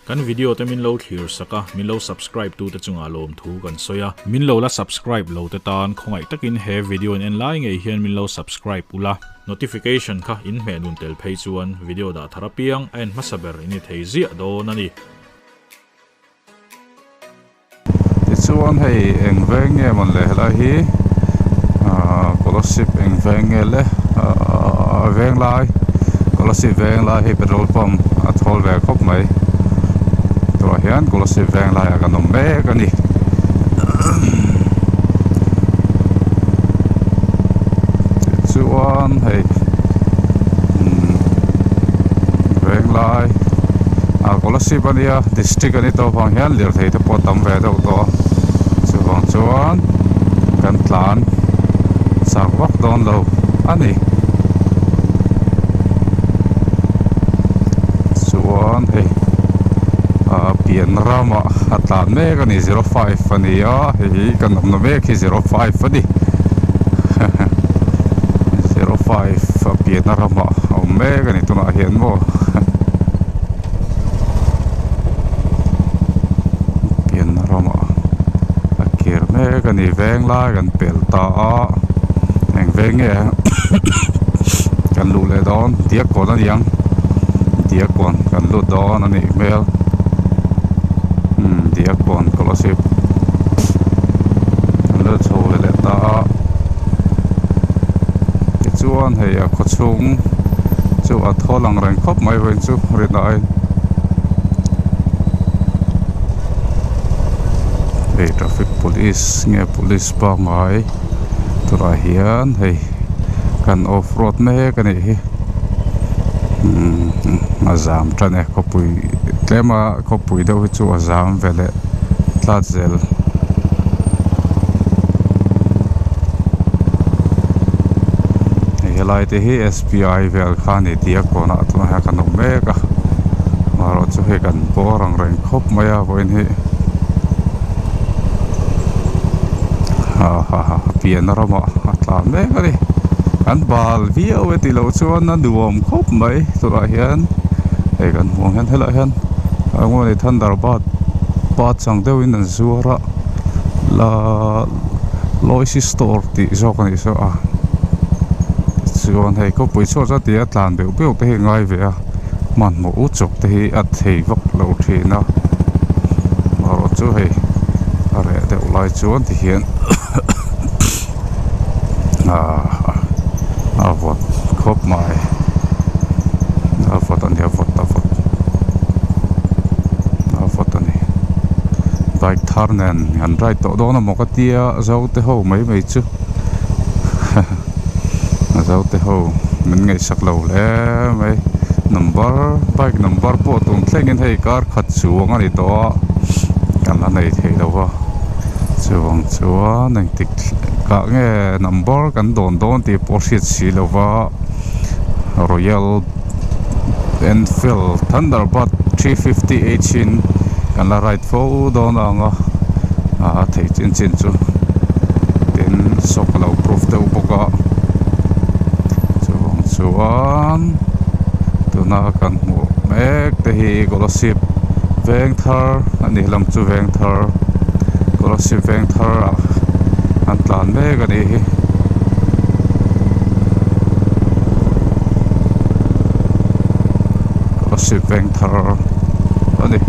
Kan video te min lo thlir sak a, min lo subscribe tu te chungah lawmthu kan sawi a. Min lo la subscribe lo te tan khawngaih takin he video in en lai ngei hian min lo subscribe ula. Notification kha in hmeh nun tel phei chuan video dah thar apiang a en hmasa ber in ni thei ziah dawn a ni. Tichuan hei eng veng nge mawn le helai hi ahh Kolasib eng veng nge le ahh Venglai Kolasib Venglai hi petrol pump a thawl ve khawp mai tunah hian Kolasib Venglai ah kan awm mek a ni. Tichuan hei umm Venglai ah Kolasib a nia district a ni tawh avang hian lirthei te pawh a tam ve deuh tawh a chuvang chuan kan tlan chak vak dawn lo a ni chuan hei ah pian ramah a tlan mek a ni 05 a ni a hei hi kan awmna mek hi 05 a ni 05 a pianna ramah a awm mek a ni tunah hian maw. Pianna ramah a kir mek a ni veng lai kan pel ta a eng veng nge kan luh leh dawn diakkawn a niang diakkawn kan lut dawn a nih hmel umm diakkawn scholarship kan lut chho leh leh ta a tichuan hei a khawchhung chu a thawl ang reng khawp mai vawiin chu rinai hei traffic police nge police pangngai tunah hian hei kan off road mek a nih hi umm a zam tan e khawpui tlem a khawpui deuh hi chu a zam ve leh tlat zel. Helai te hi S_B_I vel kha a ni tih a kawnah tunah hian kan awm mek a amaherawhchu hei kan bawr ang reng khawp mai a vawiin hi ha ha ha pian ramah a tlan mek a ni an bal viau e tih loh chuan a nuam khawp mai tunah hian hei kan hmuh ang hian helaiah hian eng nge thunderbird pa chang deuhin an zuar a la Loisy store tih zawk a nih saw a chuan hei khawpui chhuat chuan tia tlan beuh beuh te hi a ngai ve a hmanhmawh u chawp te hi a thei vak lo thin a erawh chu hei a reh deuh lai chuan ti hian ahh a vawt khawp mai a vawt a ni a vawt a vawt a vawt a ni bike thar nen an ride tawh dawn amaw ka tia zote ho mai mai chu zote ho min ngaihsak lo hle mai number bike number pawh tun thlengin hei kar khat chuang a ni tawh a kan la nei thei lo va chuvang chuan engtik kah nge number kan dawn dawn tih pawh hriat si lo va royal enfield thunderbird 350 h in kan la ride fo dawn ang a a thei chin chin chu tin shock a lo proof deuh bawk a chuvang chuan tuna kan hmuh mek te hi Kolasib veng thar a ni lam chu veng thar Kolasib veng thar ah an tlan mek a nih hi. Kolasib veng thar a ni.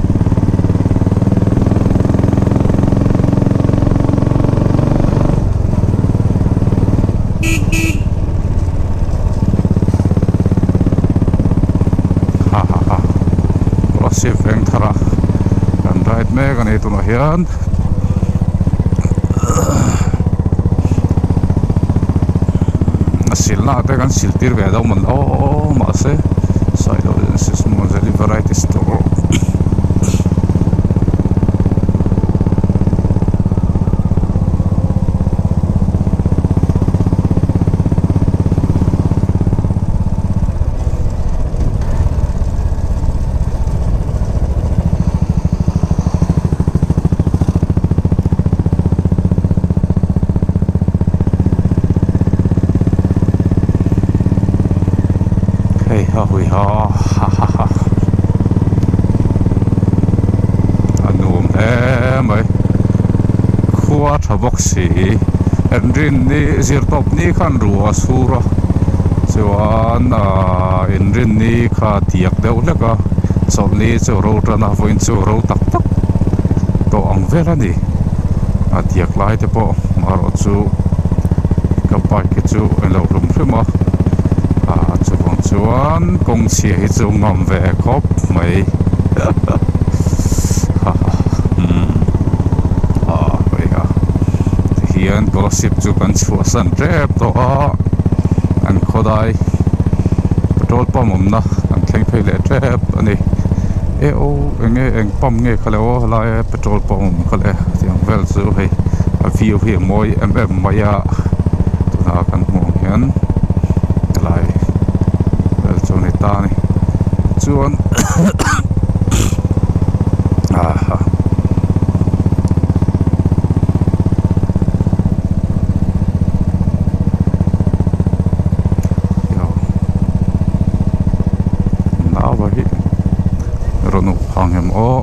Ha ha ha Kolasib veng thar a kan ride mek a ni tunah hian. A silna te kan sil tir ve deuh mawn aw mahse Sailo Agency Small Zeli Variety Store. Hei ha hui ha ha ha ha. tha bawk si Inrinni zirtawpni khan ruah a sur a chuan ahh inrinni kha tiak deuh hlek a chawlhni chu ro tan a vawiin chu ro tak tak tawh ang vel a ni a tiak lai te pawh erawh chu ka bike hi chu a lo hlum hrim a ah chuvang chuan kawng chhia hi chu ngam ve khawp mai ha ha umm ah hei a tihian kolasib chu kan chhuahsan tep tawh a an khawdai petrol pump awmna kan thleng phei leh tep a ni e aw eng nge eng pump nge kha le aw helai a petrol pump awm kha le tiang vel chu hei a view hi a mawi em em mai a tuna kan hmuh ang hian helai vel chu a ni ta a ni chuan aha. Nau hi rawn uk phang em aw.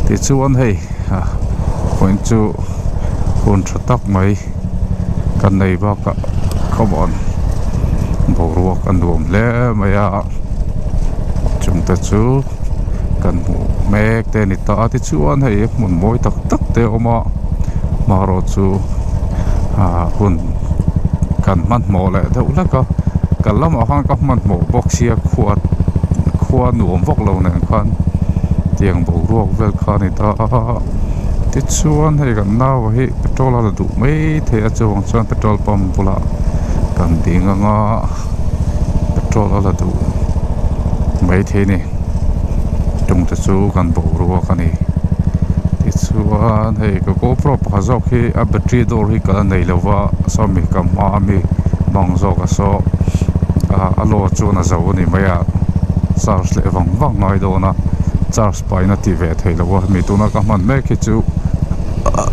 Tichuan hei ah vawiin chu hun tha tak mai kan nei bakah khawmuan boruak a nuam hle mai a chungte chu kan hmuh mek te a ni ta a tichuan hei hmun mawi tak tak te a awm a marawh chu ah hun kan hmanhmawh leh deuh hlek a kal lamah khan ka hmanhmawh bawk sia khua khua nuam vak lo nen khan tiang boruak vel kha a ni ta a tichuan hei kan naua hi petrol a la duh mai thei a chuvang chuan petrol pump bulah kan ding anga petrol a la duh mai thei a ni tum te chu kan boruak a ni tichuan hei ka GoPro pakhat zawk hi a battery dawr hi ka la nei lo va sawmi ka hma ami bang zawk a saw ah a load chuan a zo a ni mai a charge leh vang vang ngai dawn a charge pah in a ti ve thei lo a mi tuna ka hman mek hi chu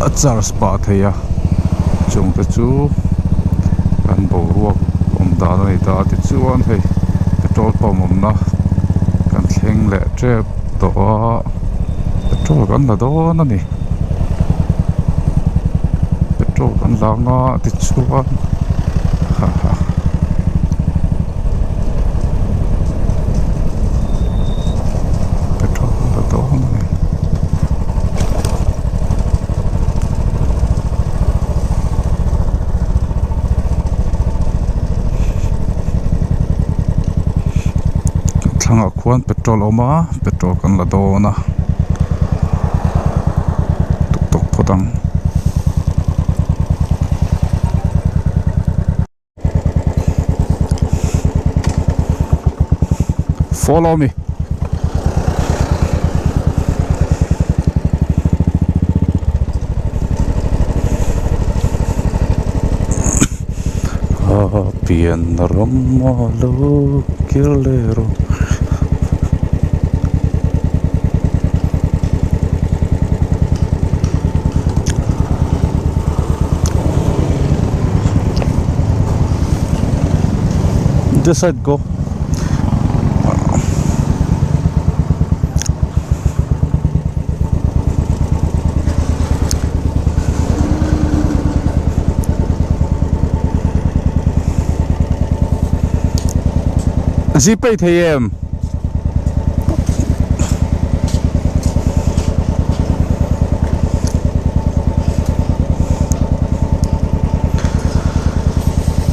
a charge pah thei a chung te chu kan boruak awm dan a ni ta tichuan hei petrol pump awmna kan thleng leh tep tawh a petrol kan la dawn a ni petrol kan la anga tichuan ha ha. Petrol kan la dawn a ni. Thlangah khuan petrol a awm a petrol kan la dawn a tuk tuk phawt ang. Follow me. A pian ram a lo kir leh rawh. This side go. Gpay thei em?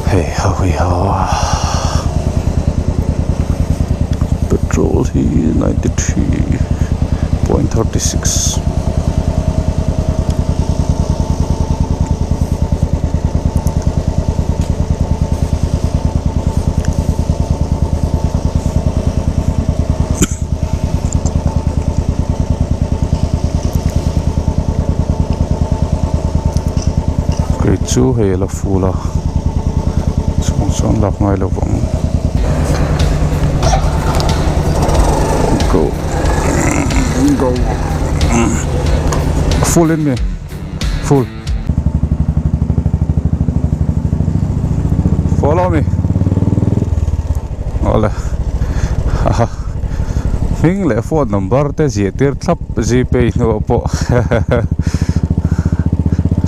Hei ha hui ha petrol hi 93.36. Kei chu hei a la full a. Chhung chuan lak ngai lo ang. Go go full in mi full follow me awle haha hming leh phone number te ziah tir thlap gpay hnuah pawh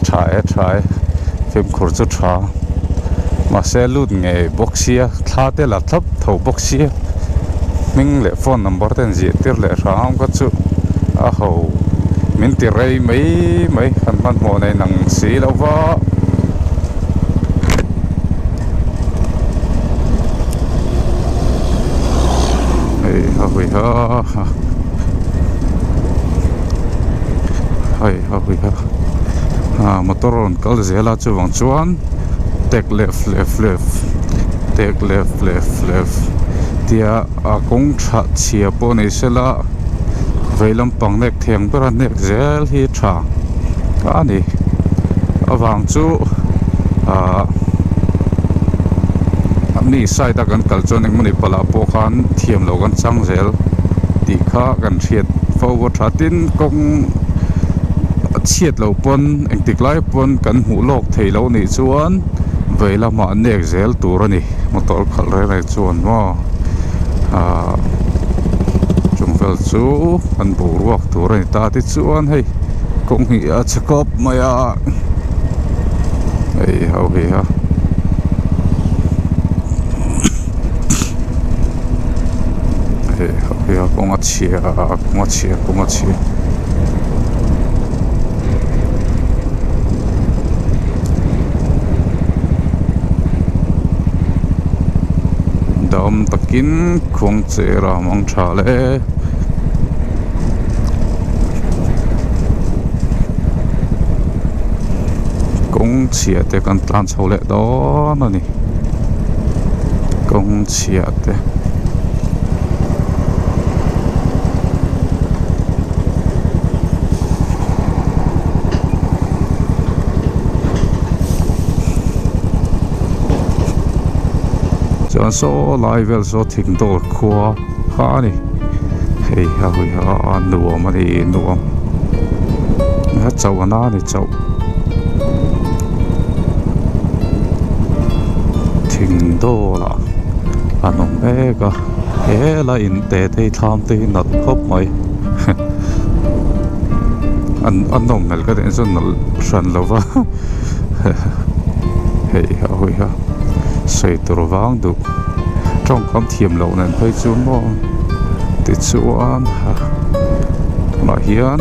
tha e tha e fimkhur chu tha mahse lut ngei bawk sia thla te la thlap tho bawk sia hming leh phone number te an ziah tir leh hram kha chu a ho min ti rei mai mai kan hmanhmawh nei nang si lo va. Hei ha hui ha ha hei ha hui ha ah motor rawn kal zel a chuvang chuan take left left left take left left left tia a kawng tha chhia pawh ni sela vei lampang nek thiang ber a nek zel hi tha a ni avang chu ah mi side a kan kal chuan engmawni palah pawh khan thiam loh kan chang zel tih kha kan hriat fo a tha tin kawng chhiat loh pawn engtik lai pawn kan hmuh lawk theih loh nih chuan vei lamah nek zel tur a ni motor khalh reng reng chuan maw ah chung vel chu kan boruak tur a ni ta tichuan hei kawng hi a chhe kawp mai a hei ho hi a. Hei ho hi a kawng a chhia kawng a chhia kawng a chhia. Dam takin khuang che ram ang tha le. Kawng chhia te kan tlan chho leh dawn a ni kawng chhia te. Chuan saw lai vel saw thing dawr khua kha a ni hei a hui a nuam a ni nuam a chauh a na a ni chauh thing dawlah an awm mek a helai in te te hi thlam te hi nalh khawp mai an a nawm hmel ka tih chuan nalh hran lo va hei a hawi a sawi tur vang duh tawngkam thiam loh nen phei chu maw tichuan tunah hian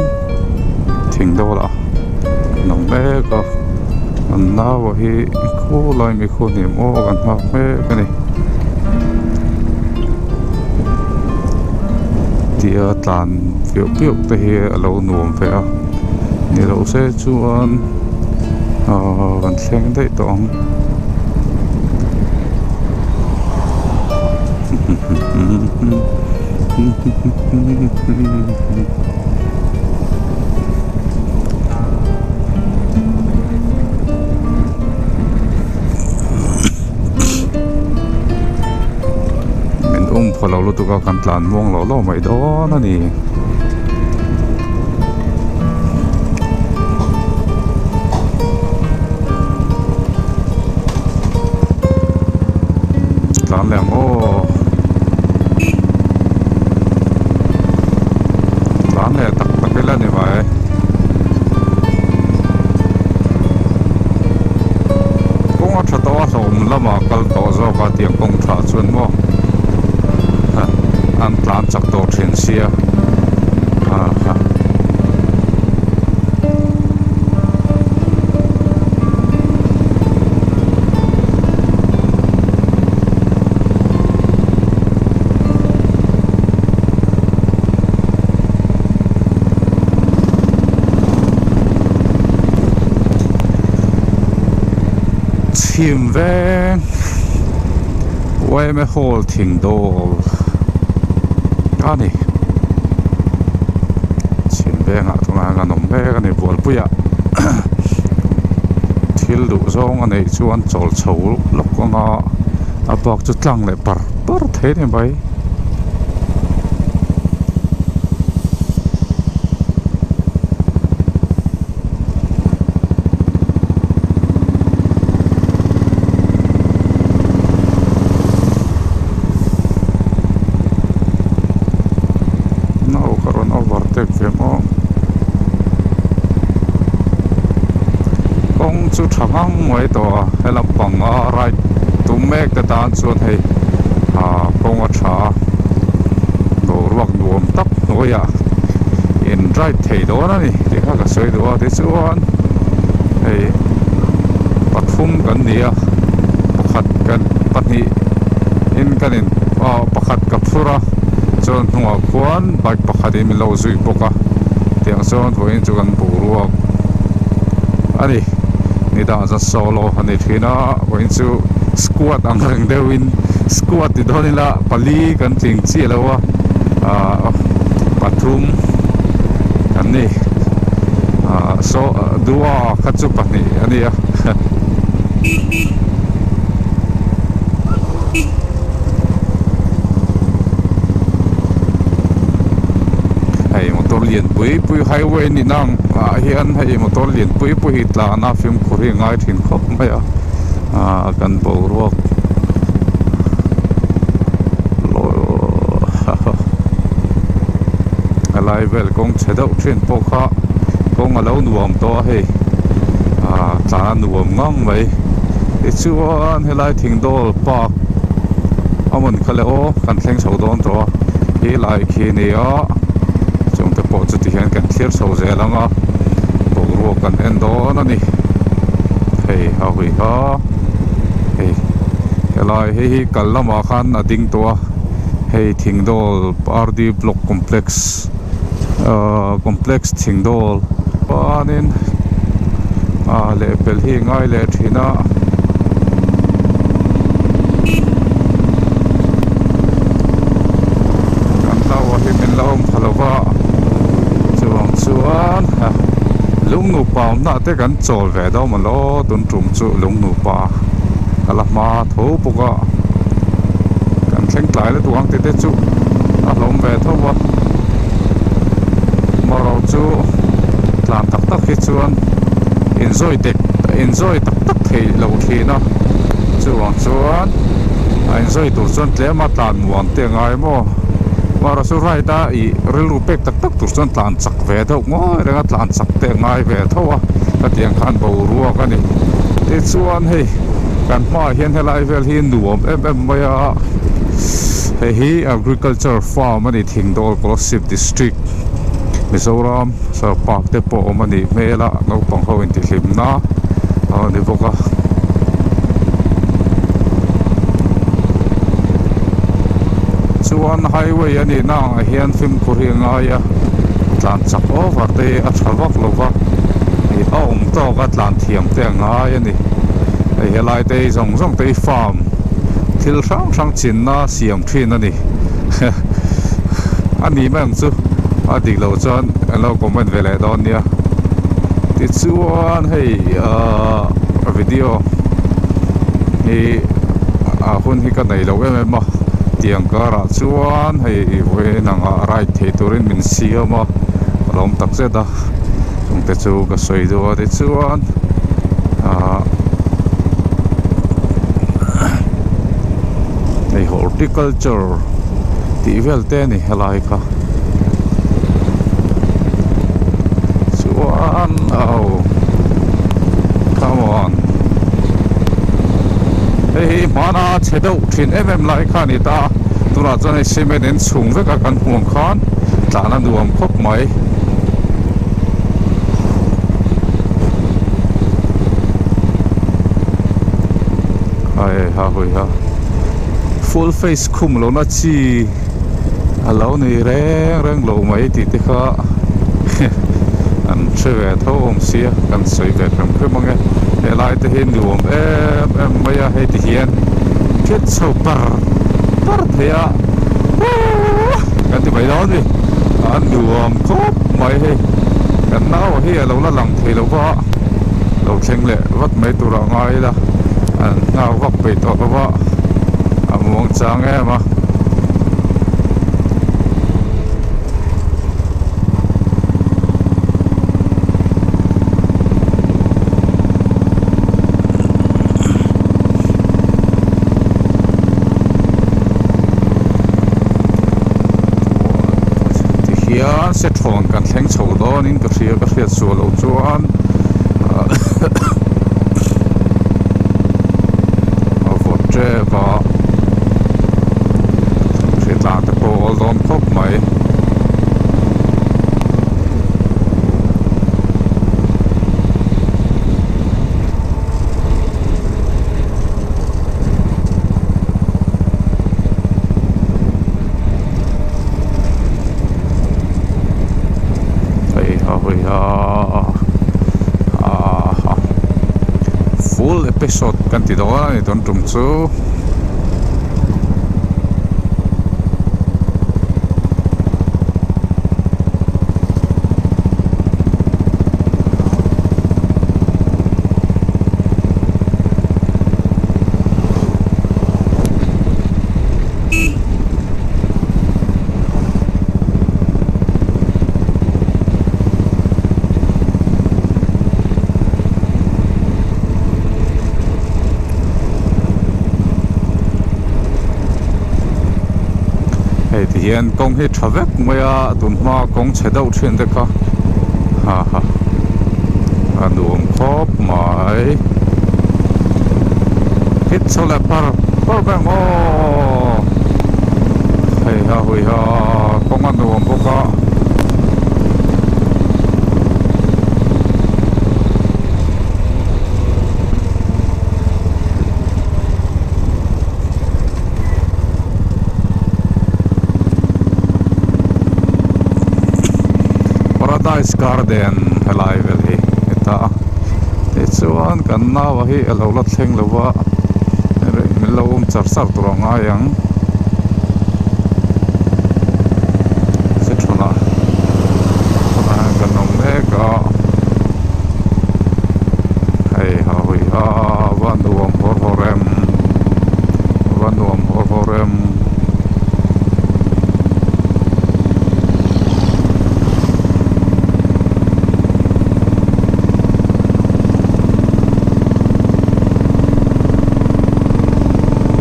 thing dawlah an awm mek a an naua hi khulai mi khu ni maw kan nghak mek a ni. Tia tlan piauh piauh te hi a lo nuam ve a ni loh se chuan ahh kan thleng daih tawh ang. Min um phaw lo lutuk a kan tlan muang lo lo mai dawn a ni. Tlan leh ang aw. Tlan leh tak tak ila ni mai. Kawng a tha tawh a hlawm lamah kal tawh zawk a tiang kawng tha chuan maw an tlan chak tawh thin sia ha. Chhim veng yma hall thing dawl a ni chhim vengah tunah hian an awm mek a ni bualpuiah thil. Thil duh zawng a neih chuan chawl chho lawk anga a bak chu tlang leh par par thei a ni mai. Nau ka rawn overtake ve maw. Kawng chu tha ngang mai tawh a he lampang a ride tum mek te tan chuan hei ah kawng a tha a boruak nuam tak hnuaiah in ride thei dawn a ni tih kha ka sawi duh a tichuan hei pathum kan ni a pakhat kan pahnih in kan in ah pakhat ka phur a chuan hnungah khuan bike pakhat in min lo zui bawk a tiang chuan vawiin chu kan boruak a ni nidang chuan solo a ni thin a vawiin chu squad ang reng deuhin squad ti dawn ila pali kan tling chiah lo a ah pathum kan ni ah saw dua kha chu pahnih a ni a. Hei motor lian pui pui highway ni nang ah hian hei motor lian pui pui hi tlan a fimkhur hi a ngai thin khawp mai a ah kan boruak helai vel kawng chhe deuh thin pawh kha kawng a lo nuam tawh a hei ah tlan a nuam ngang mai tichuan helai thingdawl park a hmun kha leh aw kan thleng chho dawn tawh a khi lai khi a ni a chung te pawh chu tihian kan thlir chho zel ang a boruak kan en dawn a ni hei a hui kha hei helai hei hi kal lamah khan a ding tawh a hei thingdawl R D block complex ahh complex thingdawl chuanin ah lehpelh hi a ngai leh thin a. Kan tower hi min la awm pha lo va chuvang chuan lung nupa awmna te kan chawl ve dawn maw law tun tum chu lung nupa ka la hma tho bawk a kan thleng tlai lutuk ang tih te chu a hlawm ve tho a marawh chu tlan tak tak hi chuan inzawi dek inzawi tak tak theih loh thin a chuvang chuan a inzawi tur chuan tlem a tlan muang te a ngai maw marawh chu ride a ih rilru pek tak tak tur chuan tlan chak ve deuh ngawi reng a tlan chak te a ngai ve tho a hetiang khan boruak a ni tichuan hei kan hmaah hian helai vel hi nuam em em mai a hei hi agriculture farm a ni Thingdawl Kolasib district Mizoram park te pawh awm a nih hmel a naupang ho intihhlimna a ni bawk a. Chuan highway a nihna angah hian fimkhur hi a ngai a tlan chak over te hi a tha vak lo va ih a awm tawk a tlan thiam te a ngai a ni hei helai te hi zawng zawng te hi farm thil hrang hrang chinna siam thin a ni a ni mai ang chu a dik loh chuan an lo comment ve leh dawn nia tichuan hei ahh video hi a hun hi ka nei lo em em a tiang karah chuan hei vawiin angah ride thei turin min siam a ka lawm tak zet a chungte chu ka sawi duh a tichuan ahh hei horticulture tih vel te a ni helai kha chuan au come on hei hi hmana chhe deuh thin em em lai kha a ni ta tunah chuan hei cement in chhung vek a kan hmuh ang khan tlan a nuam khawp mai. Hai ha hui ha full face khum lohna chi a lo ni reng reng lo mai tih te kha an hre ve tho awm sia kan sawi ve hrim hrim ang e helai te hi nuam em em mai a hei ti hian thil chho par par thei a kan ti mai dawn a ni a nuam khawp mai hei kan nau hi a lo la lang thei lo va. Lo thleng leh vat mai tur ah ngai ila an nghak vak peih tawh lo va a muang chang em a. Tihian sethawn kan thleng chho dawnin ka hria ka hriat sual loh chuan a vawt tep a hritlang te pawh a awl dawn khawp mai. Hei ha hawi ha aha full episode kan ti dawn a ni tun tum chu. Hei ti hian kawng hi tha vek mai a tun hma kawng chhe deuh thin te kha ha ha a nuam khawp mai hit chho leh par par ber maw hei ha hui ha kawng a nuam bawk a. Paradise Garden helai vel hi heta tichuan kan naua hi a lo la thleng lo va min lo awm char char tur a ngai ang Sithuna tunah hian kan awm mek a hei ha hui ha va nuam hawr hawr em va nuam hawr hawr em.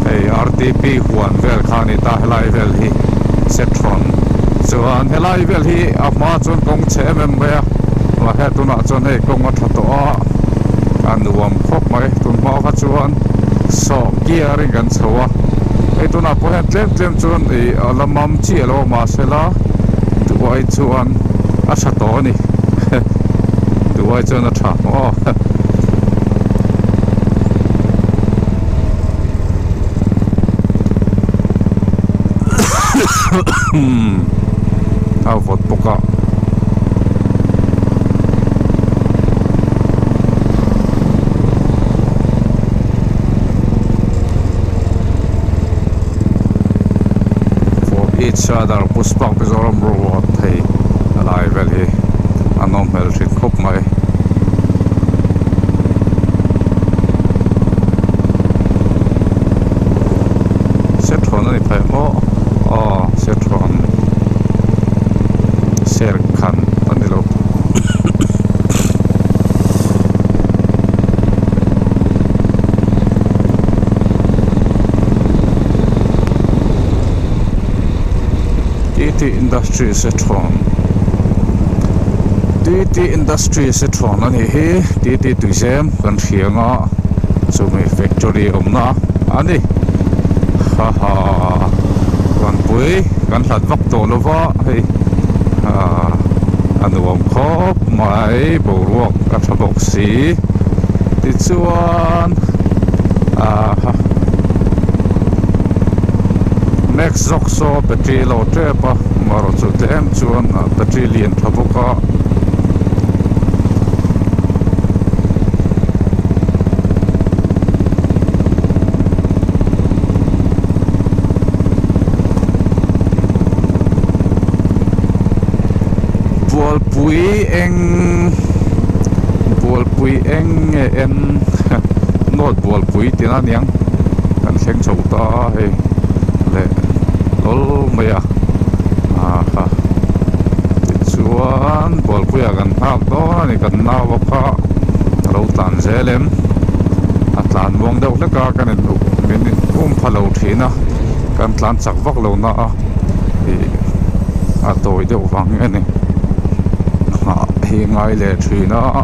Hei RTP huan vel kha a ni ta helai vel hi Setron chuan helai vel hi a hma chuan kawng chhe em em mai a mahse tunah chuan hei kawng a tha tawh a a nuam khawp mai tun hma kha chuan sawh gear in kan chho a hei tunah pawh hian tlem tlem chuan ih a la mam chiah lo a mahsela duai chuan a tha tawh a ni duai chuan a tha aw. A vawt bawk a. For each other Pushpak Mizoram Road hei a lai vel hi a nawm hmel thin khawp mai. Sethawn a ni phei maw aw sethawn serkhan a ni lo. T T Industries Sethawn T T Industries Sethawn a nih hi T T Tuizem kan hria ang a chumi factory awmna a ni ha ha Vanpui kan hlat vak tawh lo va hei ah a nuam khawp mai boruak a tha bawk si tichuan ah ha Max zawk saw battery a lo tep a marawh chu tlem chuan battery lian tha bawk a. Bualpui eng Bualpui. Bualpui eng nge en North Bualpui tihna aniang kan thleng chho ta a hei leh hlawl mai a ah tichuan Bualpuiah kan nghak dawn a ni kan nau a kha a lo tlan zel em a tlan muang deuh hlek a kan in min um pha lo thin a kan tlan chak vak lo na a ih a tawi deuh vang nge ni nghah hi ngai leh thin a aw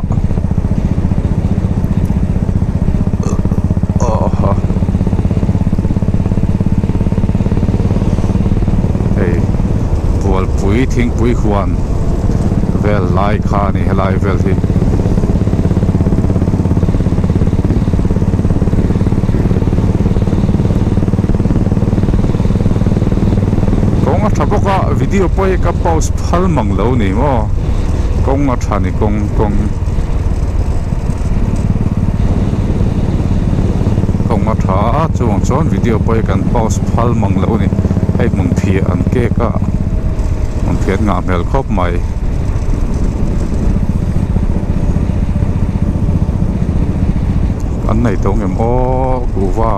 hei bualpui thingpui huan vel lai kha a ni helai vel hi. Kawng a tha bawk a video pawh hi ka pause phal mang lo ni maw kawng a tha ni kawng kawng kawng a tha a chuvang chuan video pawh hi kan pause phal mang lo ni hei hmun phiah an kek a hmun phiah an ngah hmel khawp mai. An nei tawh ngem aw kuhva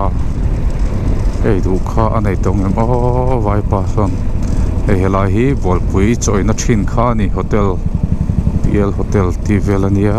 hei duh kha a nei tawh ngem aw vaipa sawn hei helai hi bualpui chawina thin kha a ni hotel P L hotel tih vel a nia.